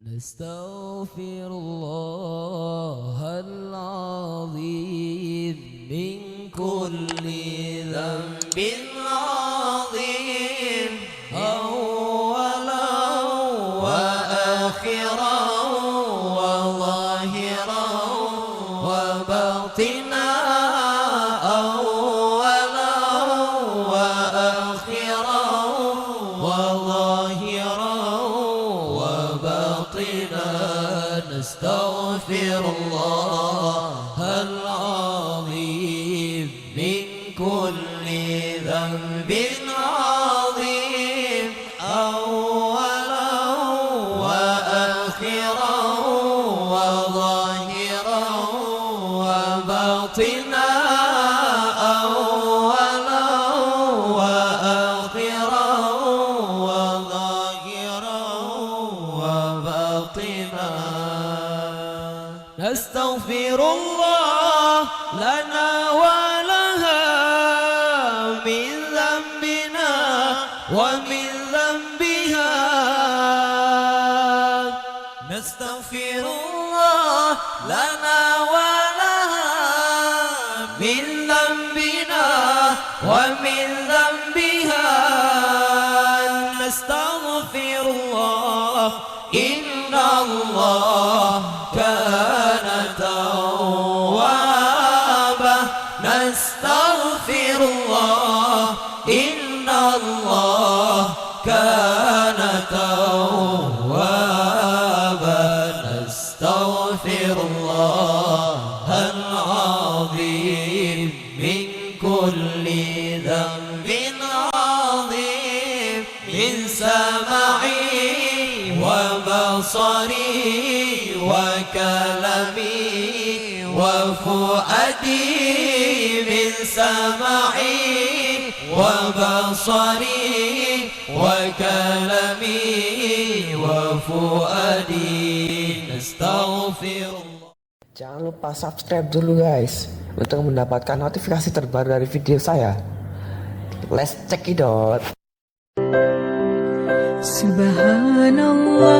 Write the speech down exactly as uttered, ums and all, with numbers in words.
نستغفر الله العظيم من كل ذنب عظيم، أولا وآخرا وظاهرا وباطنا، أولا وآخرا وظاهرا وباطنا. نستغفر الله العظيم من كل ذنب عظيم، أولا وآخرا وظاهرا وباطنا، أولا وآخرا وظاهرا وباطنا. نستغفر الله لنا ولها من ذنبنا ومن ذنبها. نستغفر الله لنا ولها من ذنبنا ومن ذنبها. نستغفر الله، إن الله كان توابا. نستغفر الله، إن الله كان توابا. نستغفر الله العظيم من كل ذنب عظيم، من سمعي وبصري وكلامي وفؤادي، من سمعي وبصري وكلامي وفؤادي. نستغفر الله. Jangan lupa subscribe dulu guys, untuk mendapatkan notifikasi terbaru dari video saya. Let's check it out. Subhanallah.